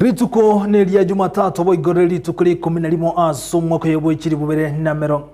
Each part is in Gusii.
Rituko neria Jumatatu boigo rire rituko ria ikomi na rimo ase omwaka oyo bwe chilifu bibere na merongo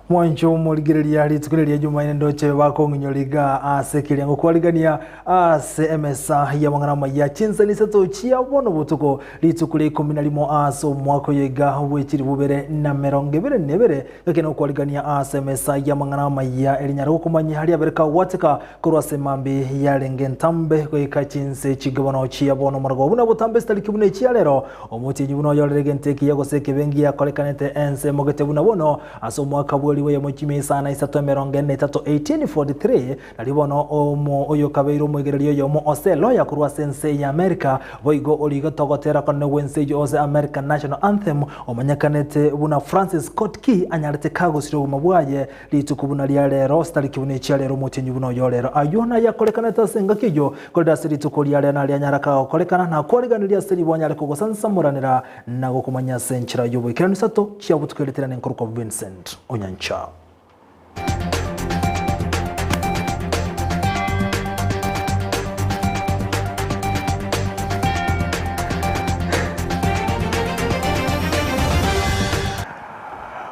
Mwancho omorigereria rituko riria Jumaine ndoche bakong'inyora iga ase ekerengo kwarigania ase emesa y'amang'ana amaya chinsani isato chia bono botuko rituko ria ikomi na rimo ase omwaka oyo iga bwe chilifu bibere na merongo ebere na ebere gaki nokwarigania ase emesa y'amang'ana amaya erinyare gokomanyia riabere kagwateka Korwa ase mambia yarenge entambe goika chinse chigabano chia bono omorogoba buna botambe chitariki buna echia rero, omotienyi buna oyorire egento ekiya gose ekebe ngiakorekanete ense emogete buna bono, ase omwaka bw'elifu eyemo chimia isano na isato emerongo ene na etato, 1843, Nario bono omo oyokabeire omoigereria oyomo ose eloya korwa ase ense ya Amerika, boigo origete ogotera konene gw'ense eyio ose American National Anthem, omanyekanete buna Francis Scott Key anyarete kagosiria obogima bwaye Rituko buna ria rero, chitariki buna echia rero, omotienyi buna oyo rero. Ayio nayakorekanete ase engaki eyio, korende ase rituko ria rero naria anyare kagokorekana, na kwariganirie ase ribo anyare kogosansamoranera na gokomanya ase enchera y'oboikeranu isato chia botuko eritirane nkorokwa Vincent Onyancha.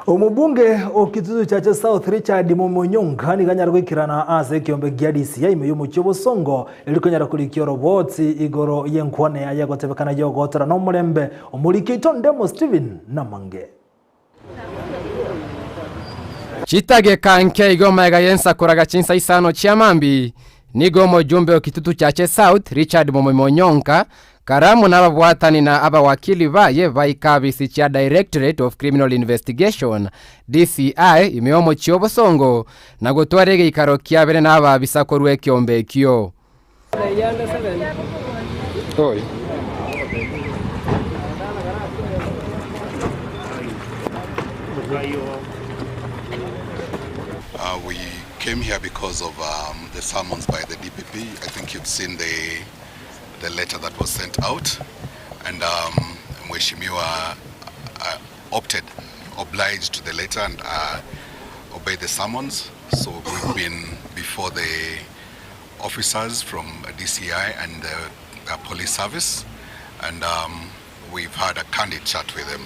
Omobunge o Kitutu Chache South Richard Mumonyonga nigo anyare goikerana ase ekiombe gia DCI ime y'omochie o Bosongo erio konyara korikia oroboti igoro y'enkwana yaye egotebekana y'ogotora nomorembe omoriki oito Ndemo Stephen Namange. Chitageka nke igo magega y'ensakoraga chinsa isano chia mambia, nigo omojumbe o Kitutu Chache South Richard Mumonyonga Karamu na ababwatani na abawakili baye baika abisi chia Directorate of Criminal Investigation, DCI, ime y'omochie obosongo, na gotwara egeikaro kiabere na ababisa korwa ekiombe ekio. We came here because of the summons by the DPP. I think you've seen the the letter that was sent out and um, Mheshimiwa uh, opted, obliged to the letter and uh, obeyed the summons. So we've been before the officers from DCI and the uh, police service and um, we've had a candid chat with them.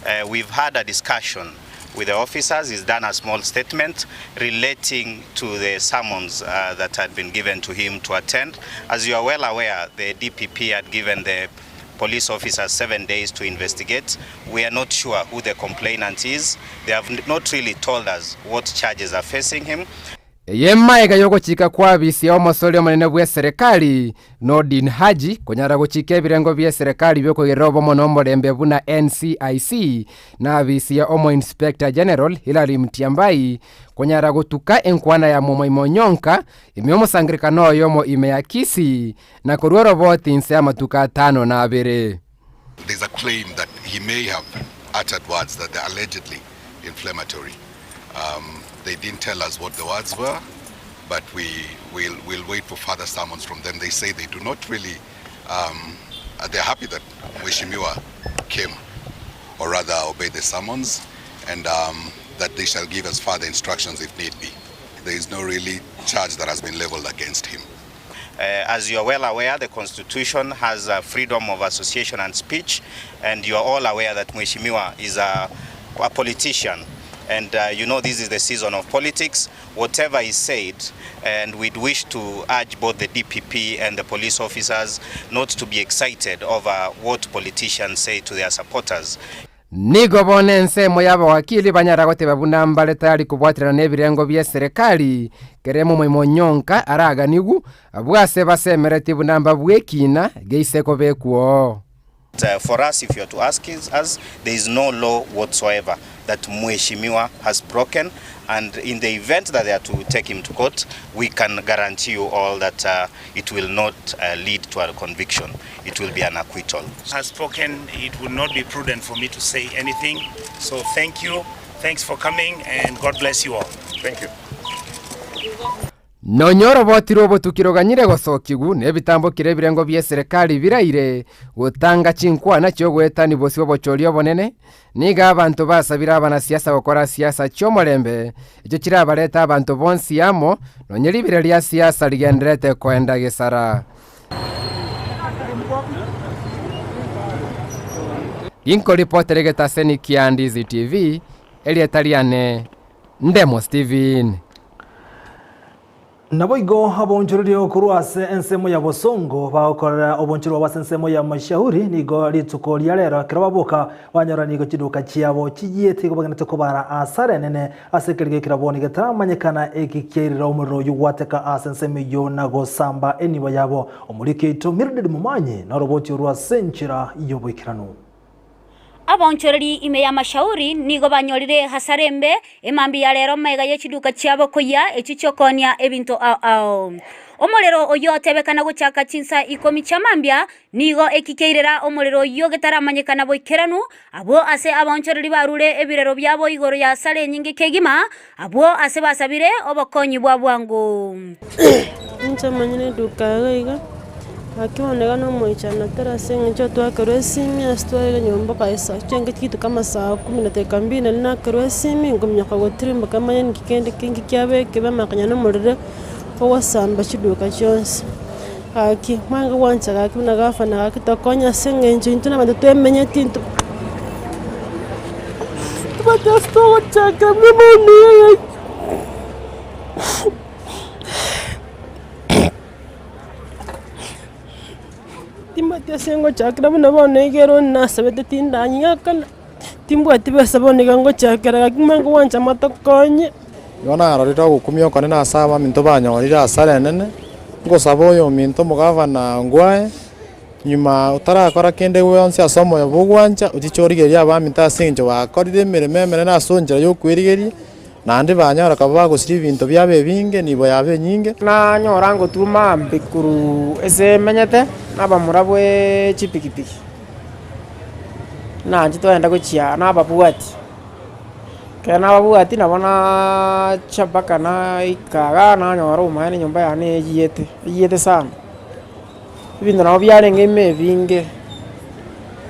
Uh, we've had a discussion with the officers. He's done a small statement relating to the summons uh, that had been given to him to attend. As you are well aware, the DPP had given the police officers 7 days to investigate. We are not sure who the complainant is. They have not really told us what charges are facing him. Eye maega y'ogochika kw'abisi omosori omonene bw'eserekari, Nordin Haji, konyara gochika ebirengo bi'eserekari bi'okoigerera obomo na omorembe buna NCIC, na abisi ya Omo-Inspector General Hillary Mutyambai konyara gotuka enkwana ya Momoima Onyonka ime y'omosangererekano oyomo ime ya Kisii na korua oroboti inse y'amatuko atano na abere. There's a claim that he may have uttered words that are allegedly inflammatory. Um, they didn't tell us what the words were, but we will we'll wait for further summons from them. They say they do not really, um, they're happy that Mheshimiwa came, or rather obeyed the summons, and um, that they shall give us further instructions if need be. There is no really charge that has been leveled against him. Uh, as you are well aware, the Constitution has a freedom of association and speech, and you are all aware that Mheshimiwa is a, a politician. And uh, you know this is the season of politics. Whatever is said, and we'd wish to urge both the DPP and the police officers not to be excited over what politicians say to their supporters. Nigo bono ensemo y'abawakili banyara goteba buna mbare tayari kobwaterana nebirengo bi'eserekari, kera emomoima onyonka araganigwe, abwo ase basemeretie buna mbabw'ekina geise kobekwa oo. For us, if you are to ask us, there is no law whatsoever that Mheshimiwa has broken and in the event that they are to take him to court, we can guarantee you all that uh, it will not uh, lead to a conviction. It will be an acquittal. Has spoken, it would not be prudent for me to say anything. So thank you. Thanks for coming and God bless you all. Thank you. Nonya oroboti rw'obotuki roganyire gosokigwa nebitambokire ebirengo bi'eserekari biraire gotanga chinkwana chi'ogoetania bosio obochori obonene, nigo abanto basabire abanasiasa gokora siasa chi'omorembe, echio chirabarete abanto bonsi amo, nonya ribera ria siasa rigendererete koenda gesara. Ginkoripotera egetaseni kia Ndizi TV, erieta riane Ndemo Steven. Naboigo abonchoreria korwa ase ensemo ya bosongo bagokorera obonchori bwabo ase ensemo ya mashauri, nigo rituko ria rero ekero baboka banyora nigo chiduka chiabo chiyiete igo bagenderete kobara asara enene ase ekerigo ekiraboni getaramanyekana eki kiairire omorero oyio gwateka ase ensemo eyio na gosamba enibo yabo. Omoriki oito Mildred Momanyi noroboti orwo ase enchera y'oboikeranu. Abaonchoreri ime y'amashauri nigo banyorire hasara embe emambia ya rero magega ye chiduka chiabo koyia echio chi'okoonia ebinto ao ao. Omorero oyio otebekana gochaka chinsa ikomi chia mambia, nigo eki kiairera omorero oyio getaramanyekana boikeranu, abwo ase abaonchoreri barure ebirero biabo igoro ya hasara enyinge kegima, abwo ase basabire obokonyi bwa bwango. Inche omonyene eduka iga iga, gaki bono iga nomoichano tore ase eng'encho twakerwa esimi ase twarenge nyomba kabisa, chianga chiaito kama saa kumi na dakika mbili naende nakerwa esimi, nkominyoka gotirimboka manye ninki kende kinki kiaba ekebe amakanya na omorero, ogosamba chiduka chionsi. Gaki mwange gwancha gaki buna gavana gaki tokonye ase eng'encho intwe na abanto twemenyeti intwe tobwate ase togochakera buna bono iga. Timbwati ase ngochakera buna bono iga ere onde nasabete tindanyakana, timbwati besa bono iga ngochakera gaki manye gwancha motokonye. Igo narorire ogokumia okonene ase abaminto banyorire asara enene, ngosaba oyominto omogavana ngwae, nyuma otarakora kende gionsi ase omoyo bw'ogwancha, ochiche origererie abaminto ase eng'encho bakorire emeremo emenene ase enchera y'okwerigeria. Naende banyora koba bagosiria ebinto biabo ebinge, nibo yabo enyinge. Nanyora ngotuma mbe korwa ase emenyete nabamura bwe chipikipiki, nainche twagenda gochia nababwati, ekero nababwati nabo nacha mpaka naika igaa nanyora obomaene enyomba yane eyiete, eyiete sana. Ebinto nabo biarenge ime ebinge,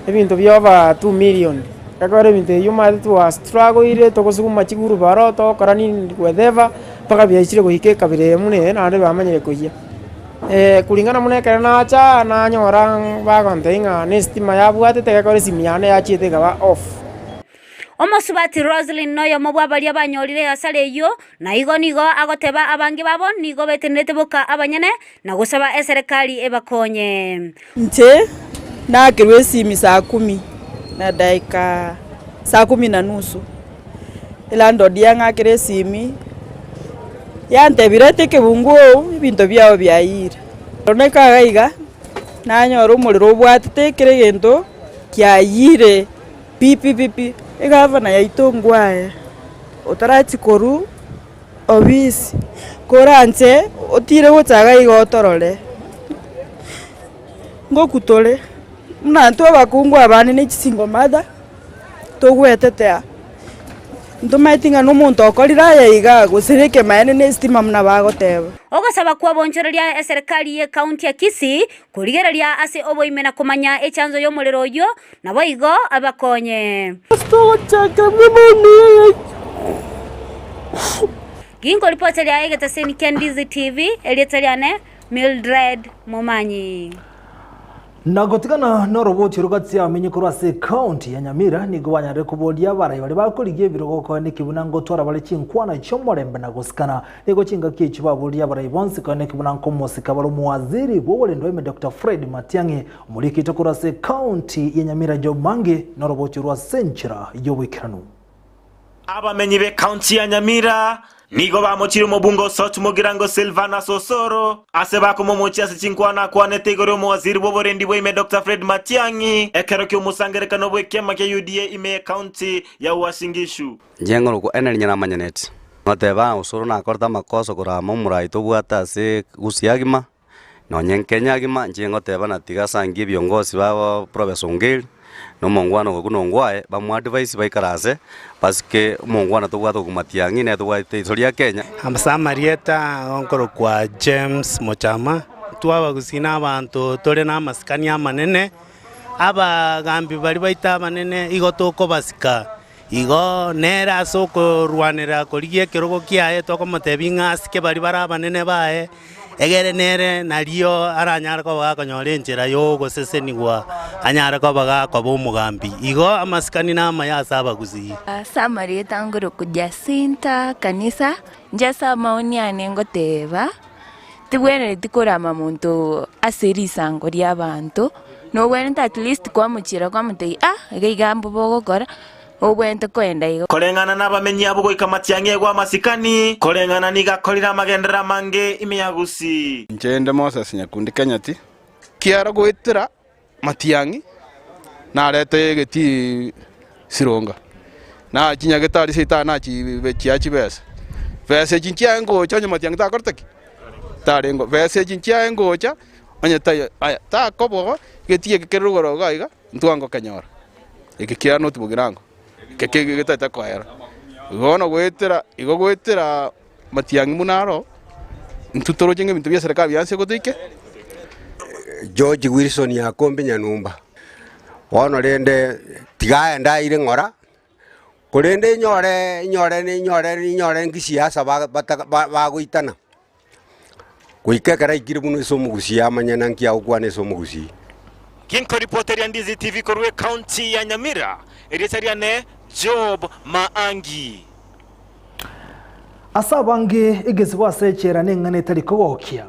ebinto bia over 2 million, ekero ebinto ebio omanyete twastragoire togosuguma chigurubaro togokora nini whatever, mpaka biachire goika ekabira eye buna eye naende bamanyire koiyia. Kulingana buna ekero nacha nanyora bagontebia ng'a na estima yabwatete egekora esimi yane yachiete ekaba off. Omosubati Roselyn noyomo bw'abaria banyorire hasara eyio, na igo nigo agoteba abange babo nigo betenerete boka abanyene na gosaba eserekari ebakonye. Inche nakerwa esimi saa kumi na dakika saa kumi na nusu, elandlord yang'akera esimi, yantebia reta ekebunguo ebinto biago biayire. Bono ekaga iga, nanyora omorero obwatete kera egento kiayire. Pi pi pi pi, egavana yaito ngwaye, otarachia korwa obisi, koranche otire gocha iga iga otorore, ngoku tore, buna intwe abakungu abande ne chisingle mother, togwetetea, ntomaeti ng'a na omonto okorire aya igaa gose na ekemaene na estima buna bagoteba. Ogosaba kw'obonchoreria eserekari y'Ekaunti ya Kisii Korigereria ase oboime na komanya echanzo y'omorero oyio, naboigo abakonye. Ginkoripoteria egetaseni kia Ndizi TV, erieta riane Mildred Momanyi. Na gotigana noroboti rogati abamenyi korwa ase ekaunti ya Nyamira nigo banyarire koboria abarai baria bakorigia ebirogo koeneki buna ngotwara bare chinkwana chi'omorembe na gosikana. Nigo chingaki echio baboria abarai bonsi koeneki buna nkomosika bare omowaziri bw'oborendo ime Doctor Fred Matiang'i omorikito korwa ase ekaunti ya Nyamira Job Mangi noroboti orwo ase enchera y'oboikeranu. Abamenyi b'ekaunti ya Nyamira nigo bamochire omobunge o South Mugirango Silvanus Osoro ase bakomomochia ase chinkwana akwanete igoro y'omowaziri bw'oborendi bwa ime Doctor Fred Matiang'i ekero ki'omosangerekano bw'ekiama kia UDA ime y'ekaunti ya Uasin Gishu. Inche ngorokwa Henry Nyiramanyeneti, ngoteba ng'a Osoro nakorete amakoso korama omorai tobwate ase Gusii agima, nonye Kenya agima, inche ngoteba na tiga asangie ebiongozi babo Professor Ongeri, na omongwana ogo buna Ongwae, bamoa advice baikaranse, basike omongwana tobwate okwo Matiang'i nere tobwate iso ria Kenya. Ase amarieta nkorokwa James Mochama, twabagusii na abanto tore na amasikani amanene, abagambi baria baito abanene igo tokobasika. Igo nere ase okorwanera korigia ekerogo kiaye tokomotebia ng'a asike baria bare abanene baye, Egere nere nario aranyare koba gakonyora enchera y'ogosesenigwa, anyare koba gakoba omogambi. Igo amasikani namaya ase abagusii. Ase amarieta ngoroku Jacinta kanisa, inche ase amaoni ane ngoteba, tibwenereti korama monto ase risango ria abanto, nobwenerete at least kwamochiera kwamotebia ah iga iga mbobe ogokora, obwenerete koenda iga. Koreng'ana nabamenyi abwo goika matiang'i aigwe amasikani, koreng'ana nigo akorire amagenderero amange ime ya Gusii. Inche inde Moses Nyakundi Kenyati. Kiara goetera matiang'i narete egetii sironga, na chinyagetari seita nachibe chibesa. Besa echi nchiaye ngocha onye matiang'i takorete ki? Tarenge oo. Besa echi nchiaye ngocha onye taiyo, aya takoba oo, egetii eke kere rogoro iga iga, ntwangokenyora. Eke kia noti bogirango, eke kege getaete koera. Bono goetera, igo goetera matiang'i buna aro, intwe toroche ng'a ebinto bia eserekari bianse gotoike. George Wilson Yakombe Nyanumba, bono rende tiga aende aire ng'ora, korende inyore inyore inyore inyore ngisiasa ba bataka ba bagoitana. Goika ekero aikire buna ase omogusii amanye naki agokwana ase omogusii. Ginkoripoteria Ndizi TV korwa ecounty ya Nyamira, erieta riane Job Maangi. Ase abange, egesibo ase echela neng'ana etari kogokia.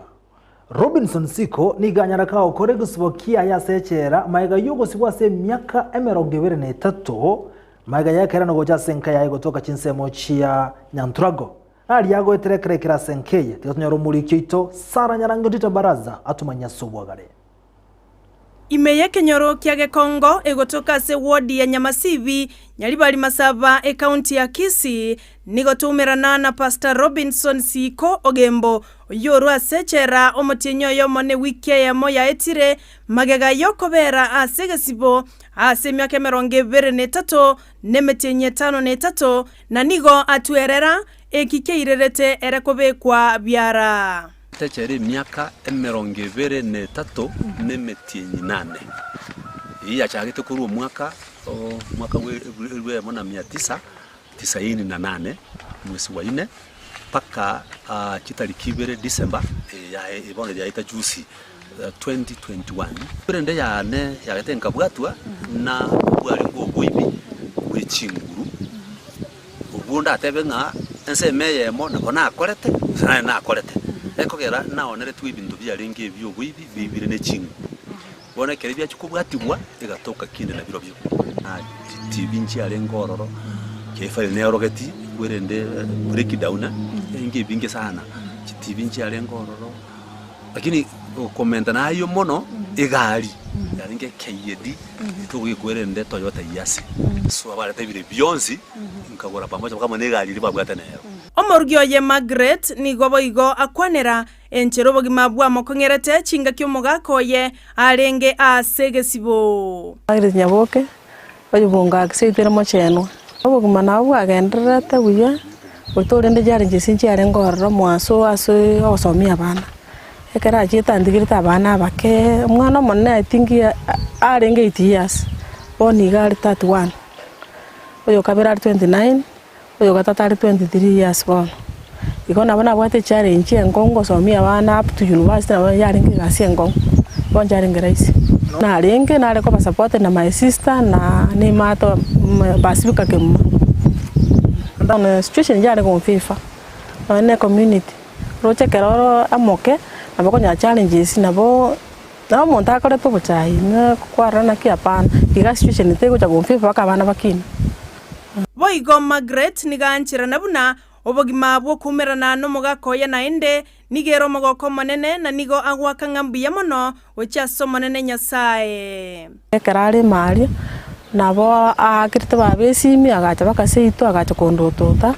Robinson Siko nigo anyara kagokora egesibo kiaye ase echela magega y'ogosibwa ase emiaka 23 magega y'ekereno gocha ase enka yaye gotoka chinsemo chia Nyanturago. Aria agoetera ekero ekere ase enka eye, tiga tonyore omoriki oito Sarah Nyarangi Otito Baraza atomanyie ase obwagare. Ime y'ekenyoro kia Gekongo egotoka ase ward ya Nyamasibi, Nyaribari Masaba, ecounty ya Kisii, nigo toumerana na Pastor Robinson Siiko Ogembo, oyio orwe ase echela omotienyi oyomo ne wiki eyemo yaetire magega yokobera ase egesibo ase emiaka 23 nemetienyi etano na etato, na nigo atwerera eki keirerete ere kobekwa biara. Techera emiaka 23 na emetienyi nane, eyio yachagete korwa omwaka omwaka bwe elfu eyemo na mia tisa tisaini na nane, mwesi wa ine, mpaka chitariki ibere December eye bono yaeta juzi 2021. Korende yane yagete nkabwatwa na obwarenge oboibi bwe chinguru, obwo ndatebe ng'a ensemo eyemo nabo nakorete gose naye nakorete, ekogera naoneretwe ebinto biarenge ebi'oboibi biibire ne chinguru. Bono ekero biachia kobwatigwa, egatoka kinde nabirobio, na chitibi nchiarenge ororo, kefaili neorogeti kwerende breakdown, enge ebinge sana, chitibi nchiarenge ororo. Lakini gokomenta nayio mono, egari yarenge KAD, togekwerende Toyota Hiace. So abarete ebire bionsi, nkagora pamoja kamo na egari eria babwate nero. Omorugi oye Margaret nigo boigo akwanera enchera obogima bwamokong'erete chingaki omogaka oye arenge ase egesibo. Margaret Nyaboke, oyobonga ase oitire mochenwa. Obogima nabo bwagendererete buya, goika orende challenges nchiarenge ororo omoaso ase ogosomia abana. Ekero achiete antigerete abana abake, omwana omonene I think arenge eight years, bono iga are 31, oyo kabere are 29, oyo gatato are 23 years bono. Igo nabo nabwate echallenge enkong'u gosomia abana up to university nabo yarenge egasi enkong'u, bono nchiarenge rahisi. Narenge nare koba supported na my sister na nimato basibika kemuma. Bono situation nchiare gonfavour nonye na ecommunity, roche ekero ore omoke nabo okonyora challenges nabo nabo omonto akorete obochai na kwarora naki hapana, iga situation tegocha gonfavour mpaka abana bakine. Boigo Margaret nigo ancherana buna obogima bw'okoumerana nomogaka oye naende nigo ere omogoko omonene na nigo agoaka ng'a mbuya mono gochia ase Omonene Nyasae. Ekero are ime aria, nabo aakerete baba esimi agacha mpaka seito agacha kondotota,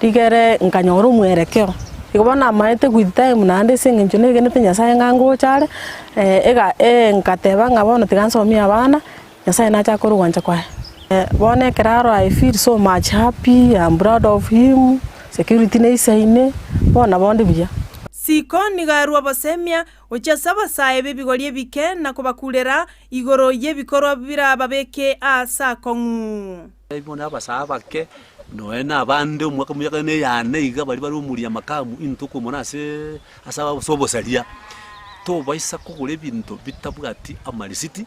rigere nkanyora omwerekeo. Igo bono namaete with time naende ase eng'encho negenete Nyasaye ng'a ngocha are, ega nkateba ng'a bono tiga nsomie abana, Nyasaye nache akore ogwancha kwaye. Bono ekero aro I feel so much happy, I'm proud of him, security neisaine, bono nabo onde buya. Siko nigo arua obosemia gochia ase abasae b'ebigori ebike na kobakurera igoro y'ebikorwa birababeke aase akong'u. Bono abasae abake, nonya na abande omwaka omuya na eyane iga baria bare omoria makamu intwe okomona ase ase ase obosaria, tobaisa kogora ebinto bitabwati amarisiti,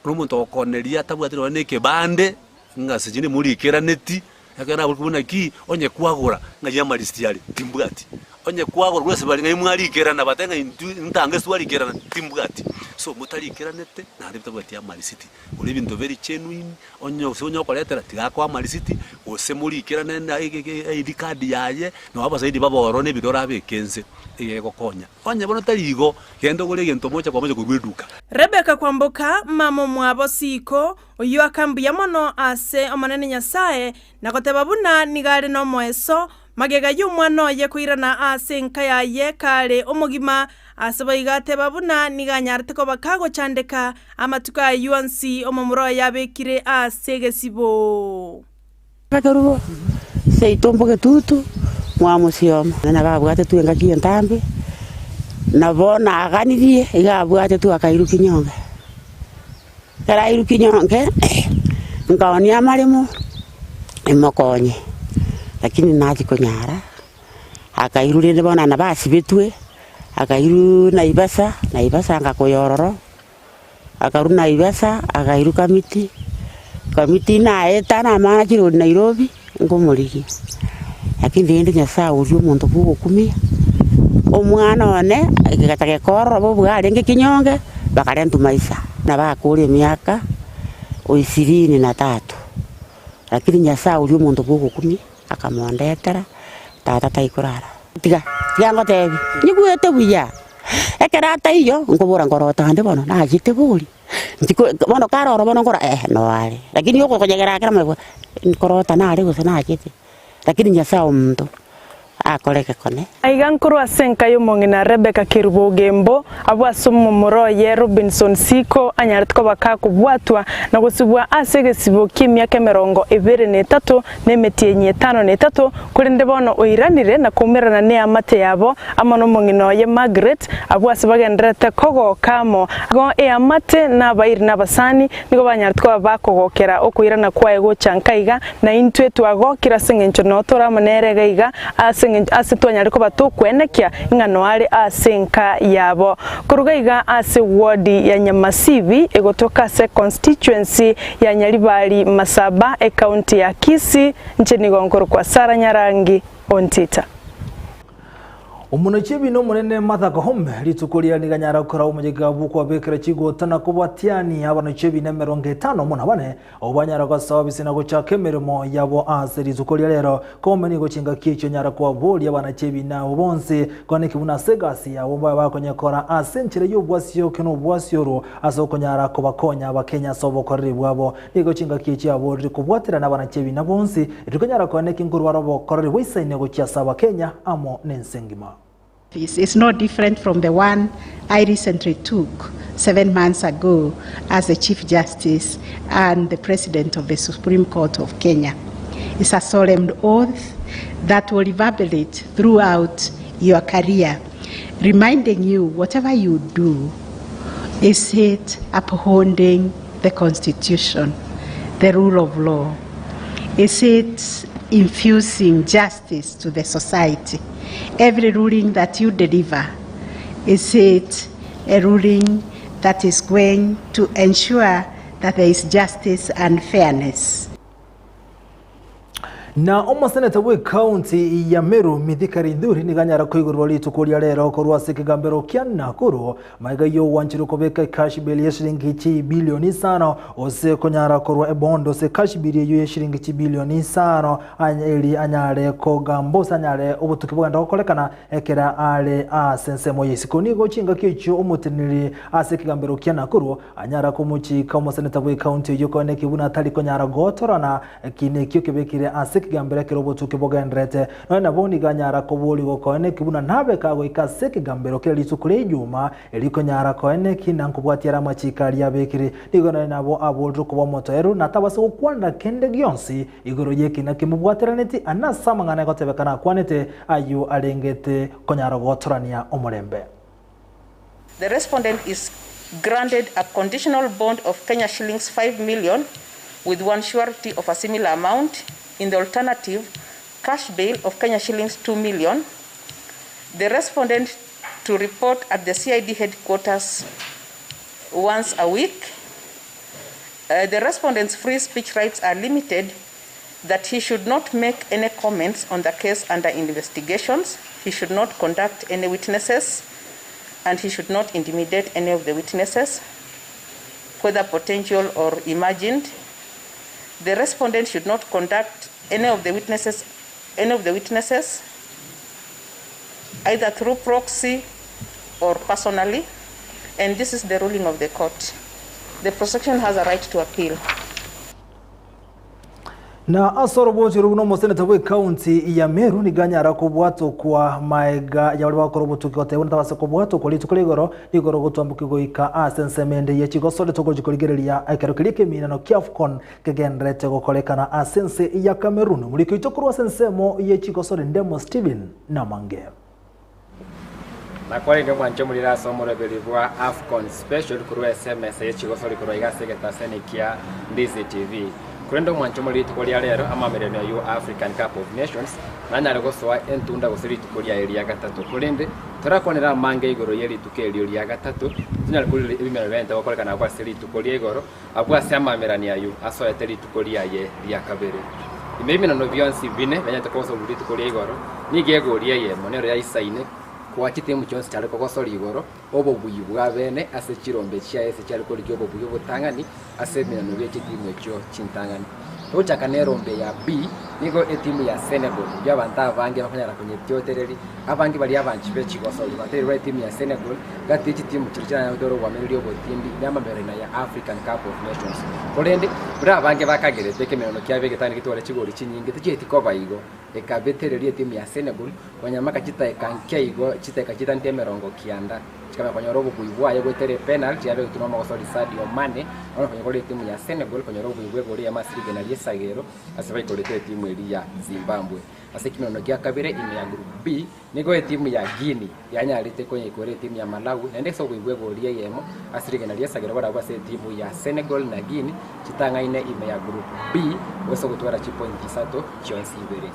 na omonto ogokoneria atabwati nonya na ekebande, ng'a ase chinde morikeraneti, ekero naboria buna ki, onye kwagora ng'ai amarisiti are, timbwati. Onye kwagora korwa ase baria ng'ai mwarikerana batebe ng'a intwe ntange ase twarikerana, timbwati. So motarikeranete naende bitabwati amarisiti, gora ebinto very genuine, Onye gose onye okoretera tiga akoe amarisiti, gose morikerane na ID card yaye, nabo abasaidi babe ororo na ebirore abeke inse, iga egokonya. Onye bono tari igo, genda ogore egento mocha kwamocha korwa eduka. Rebeka kwamboka mama omwabo Siko, oyio akambuya mono ase Omonene Nyasae, na goteba buna nigo are nomoeso, Magega y'omwana oye koirana ase enka yaye kare omogima, ase boigo ateba buna nigo anyarete koba kagochandeka amatuko ayio onsi omomura oye abekire ase egesibo. Ekerubo seito mbogetutu mwamosia omo, na nababwatetwe engaki entambe, nabo naganirie iga abwatetwe akairwa kinyonge. Ekero airwe kinyonge, nkaoonia amaremo, imokonye, lakini nachia konyara, akairwa rende bono nabo asibetwe, akairwa Naivasha, Naivasha ngakoya ororo, akarwa Naivasha akairwa Kamiti, Kamiti naeta namana chirori Nairobi, nkomorigia. Lakini rende Nyasaye oria omonto bwa ogokumia, omwana one egegacha gekorora bobe arenge kinyonge, bakarentwa maisa. Nabakure emiaka o ishirini na tatu, lakini Nyasaye oria omonto bwa ogokumia akamondetera, tata taikorara. Tiga, tiga ngotebie, nyigwete buya, ekero ataiyo, nkobora nkorota ande bono, nachete bori. Ntiko bono karoro bono nkora eh noare, lakini okonyegera kera amaiga nkorota nare gose nachete, lakini Nyasaye omonto akore egekone. Aiga nkorwa ase enka y'omong'ina Rebecca Kerubo Ogembo, abwo ase omomura oye Robinson Siko anyarete koba kakobwatwa na gosibwa ase egesibo ki'emiaka emerongo ebere na etato na emetienyi etano na etato, korende bono oiranire na koumerana neamate yabo amo nomong'ina oye Margaret, abwo ase bagendererete kogoka amo. Igo eamate na abairi na abasani nigo banyarete koba bakogokera okoirana kwaye gocha nka iga, na intwe twagokire ase engencho noo tore amo nere iga iga, ase engencho ase twanyare koba tokwenekia ng'a noo are ase enka yabo. Koruga iga ase ward ya Nyamasibi egotoka ase constituency ya Nyaribari Masaba ecounty ya Kisii, inche nigo nkorokwa Sarah Nyarangi Ontita. Omonachi ebina omonene Martha Koome rituko riria nigo anyara gokora omoyega bw'okwabekera chigota na kobwatiania abanachi ebina 50 omo na bane abwo banyara gosoa obisi na gochaka emeremo yabo ase rituko ria rero. Koome nigo chingaki echio anyara kobaboria abanachi ebina abo bonsi kwaneki buna ase egasi yabo mbabe bakonyekora ase enchera y'obwasioke na obwasiorwo ase okonyara kobakonya abakenya ase obokoreri bwabo. Nigo chingaki echio aborire kobwaterana abanachi ebina bonsi, rikonyara koeneki nkorwara obokoreri bwaisaine gochia ase Abakenya amo nense engima. It's no different from the one I recently took 7 months ago as the Chief Justice and the President of the Supreme Court of Kenya. It's a solemn oath that will reverberate throughout your career, reminding you whatever you do, is it upholding the Constitution, the rule of law? Is it infusing justice to the society? Every ruling that you deliver, is it a ruling that is going to ensure that there is justice and fairness? Na omoseneta bw'ekaunti ya Meru Mithika Linturi nigo anyara koigorerwa rituko ria rero korwa ase ekegambero kia Nakuru magega y'ogwancherwa kobeka ecash bail y'eshiringi chibilioni isano gose konyara korwa ebondo ase ecash bail eyio y'eshiringi chibilioni isano eri anyare kogamba gose anyare obotuki bogenda gokorekana ekero are ase ensemo y'isiko. Nigo chingaki echio omoteneneri ase ekegambero kia Nakuru anyara komochika omoseneta bw'ekaunti eyio koeneki buna atari konyara gotorana Eki nekio kebekire ase ekegambero ekero obotuki bogendererete. Nonya nabo nigo anyara koborigwa koeneki buna nabe kagoika ase ekegambero kere rituko ria Ijuma, erio konyara koeneki na nkobwatia are amachiiko aria abekire. Nigo nonya nabo aborirwe koba omotoereru na tabasa gokwanera kende gionsi igoro y'ekina kimobwateraneti ande ase amang'ana egotebekana akwanete ayio arengete konyara gotorania omorembe. The respondent is granted a conditional bond of Kenya shillings 5 million with one surety of a similar amount. In the alternative, cash bail of Kenya shillings 2 million. The respondent to report at the CID headquarters once a week. Uh, the respondent's free speech rights are limited that he should not make any comments on the case under investigations, he should not conduct any witnesses, and he should not intimidate any of the witnesses, whether potential or imagined. The respondent should not conduct any of the witnesses, any of the witnesses, either through proxy or personally, and this is the ruling of the court. The prosecution has a right to appeal. Na ase oroboti orwo buna omoseneta bw'ecounty ya Meru nigo anyara kobwatokwa maega ya baria bagokora obotuki gotebwa natabase kobwatokwa rituko ria igoro nigo rogotwambokia goika ase ensemo ende ye chigosori togochi korigereria ekero keria ekeminano kia AFCON kegendererete gokorekana ase ense ya Cameroon. Omoriki oito korwa ase ensemo ye chigosori Ndemo Stephen Namange. Nakwarenge mwanche omorero ase omoroberi bwa Afcon Special korwa ase emesa ye chigosori korwa iga ase egetaseni kia Ndizi TV. Korende omwanche omorero rituko ria rero amamererano ayio African Cup of Nations nanyare gosoa entunda gose rituko riaye ria gatato. Korende torakwanere amange igoro ye rituko erio ria gatato tonyare korire ebimero biaye gokorekana agwo ase rituko ria igoro Abwo ase amamerani ayio asoete rituko riaye ria kabere. Ime ebimenano bionsi bine bianyarete kogosorigwa rituko ria igoro, nigo egori eyemo nero yaisaine koa chitimu chionsi chiare kogosoria igoro obobui bwa bene ase chirombe chiaye ase chiare korigia obobui obotang'ani ase ebimenano bie chitimu echio chintang'ani. Togochaka nerombe ya B, nigo etimu ya Senegal, eyio abanto abange bakonyara konyetiotereria, Abange baria abanchi be chigosori bateirwe etimu ya Senegal gati ye chitimu chiria chiranyare gotora obwamenereria obotindi n'amamererania ya African Cup of Nations. Korende, buna abange bakagerete ekemerano kiabo egetang'ani getware chigori chinyinge tichieti koba igo, ekabetereria etimu ya Senegal konyamaka chitaeka nke igo chitaeka chitanete 90 chikamanya konyora obobui bwaye goetera epenalty yabegetwe nomogosori Sadio Mane bono konya kore etimu ya Senegal konyora obobui bw'egori eyemo ase rigena ri'esagero ase baikorete etimu eria ya Zimbabwe. Ase ekemerano gia kabere ime ya Group B, nigo etimu ya Guinea yanyarete konyeikora etimu ya Malawi naende ase oboigwa egori eyemo ase rigena ri'esagero barabwo ase etimu ya Senegal na Guinea chitang'aine ime ya Group B gose gotwara chipointi isato chionsi ibere.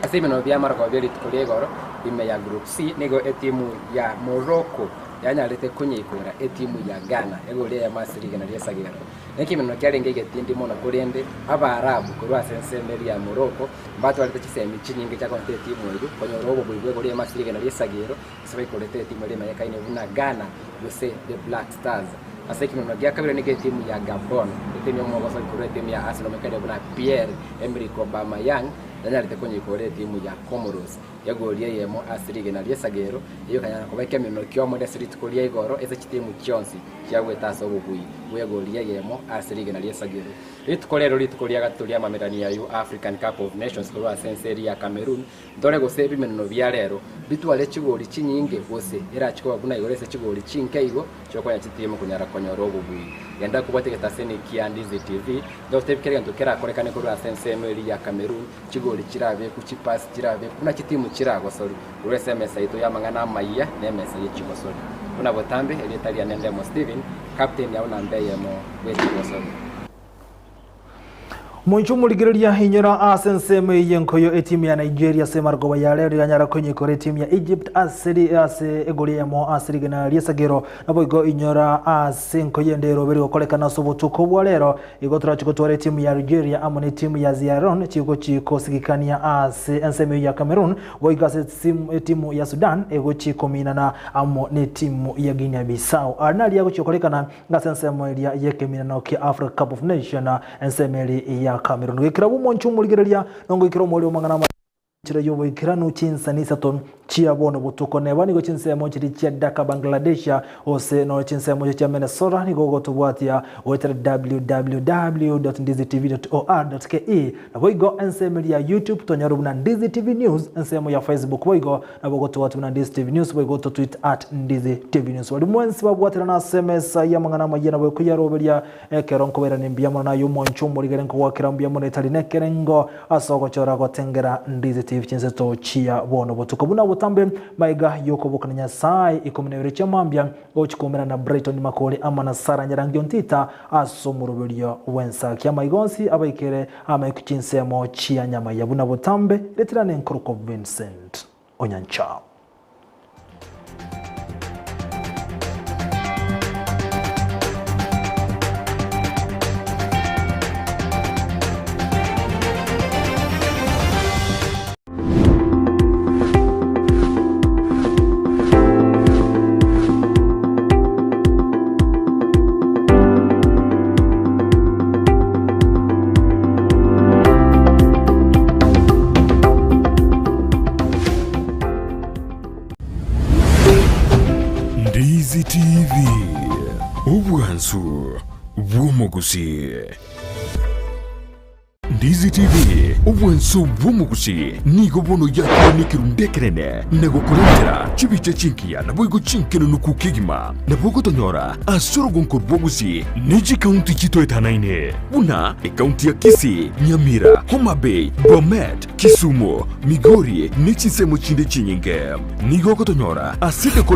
Ase ebimenano bia marogoba bia rituko ria igoro ime ya Group C, nigo etimu ya Morocco yanyarete konyeikora etimu ya Ghana egori eyemo ase rigena ri'esagero. Nekemeneno kiarenge egetindi mono korende Abaarabu korwa ase ensemo eria ya Morocco Mbatwarete chisemi chinyinge chiakorete etimu eyio konyora obobui bw'egori ime ase rigena ri'esagero ase baikorete etimu eria emanyekaine buna Ghana gose The Black Stars. Ase ekemenwa gia kabere nigo etimu ya Gabon, etimu y'omogosori korwa etimu ya Arsenal omanyekaine buna Pierre Emerick Aubameyang yanyarete konyeikora etimu ya Comoros egori eyemo ase rigena ri'esagero eyio ekanyara koba ekemenwa ki'omoerio ase rituko ria igoro ase chitimu chionsi chiagwete ase obobui bw'egori eyemo ase rigena ri'esagero. Rituko rero rituko ria gatato ri'amamererania ayio African Cup of Nations korwa ase ense eria ya Cameroon, ntore gose ebimeneno bia rero bitware chigori chinyinge gose erachi koba buna igoro ase chigori chinke igo chiokonya chitimu konyara konyora obobui. Genda kobwatia egetaseni kia Ndizi TV, ntogotebi kera egento kerakorekane korwa ase ensemo eria ya Cameroon, chigori chirabeku, chipasi chirabeku, buna chitimu chiragosori korwa ase emesa yaito y'amang'ana amayia na emesa ye chigosori. Buna botambe, erieta riane Ndemo Stephen, Captain yao namba eyemo bw'echigosori. Moinche omorigereria inyora ase ensemo eye enkoyo etimu ya Nigeria ase emarogoba ya rero yanyara konyekora etimu ya Egypt ase ri- ase egori eyemo ase rigena ri'esagero naboigo inyora ase enkoyo ende erobe rigokorekana ase obotuko bwa rero igo torachi gotwara etimu ya Algeria amo na etimu ya Sierra Leone chigochi kosigikania ase ensemo eyio ya Cameroon boigo ase etimu ya Sudan egochi kominana amo netimu ya Guinea Bissau. Aria naria agochia gokorekana ase ensemo eria y'ekeminano kia Africa Cup of Nation ensemo eria ya Cameroon. Goikera bw'omonche omorigereria nongoikera omoerio bw'amang'ana amaya enchera y'oboikeranu chinsani isato chia bono botuko neba nigo chinsemo chiria chia Dhaka Bangladesh gose nonya chinsemo echio chia Minnesota nigo ogotobwatia goetera www.ndizitv.or.ke Naboigo ensemo eria ya YouTube tonyore buna Ndizi TV News, ensemo ya Facebook boigo nabo ogotobwatia buna Ndizi TV News boigo totweet at Ndizi TV News. Baria mwensi babwaterana ase emesa y'amang'ana amayia nabo ekoyaroberia ekero nkobairania mbuya mono naye omwancho omorigere nkogwakera mbuya mono etari nekerengo ase ogochora gotengera Ndizi TV. TV chinseto chia bono botuko. Buna botambe maiga yokobokana Nyasae ikomi na ibere chia mambia gochi koumera na Brighton Makori amo na Sarah Nyarangi Ontita ase omoroberio bw'ensaki. Amaiga onsi abaikere amaiku chinsemo chia nyamaiya buna botambe reterane nkorokwa Vincent Onyancha. Ndizi TV, obwansu bw'omogusii. Ndizi TV, obwansu bw'omogusii nigo bono yakire nekerundu ekenene na gokorentera chibicha chingiya naboigo chinkenenuku kegima. Nabo ogotonyora ase orogonko rw'ogusii ne chikaunti chitoetanaine buna ekaunti ya Kisii, Nyamira, Homa Bay, Bomet, Kisumu, Migori ne chinsemo chinde chinyinge. Nigo ogotonyora ase.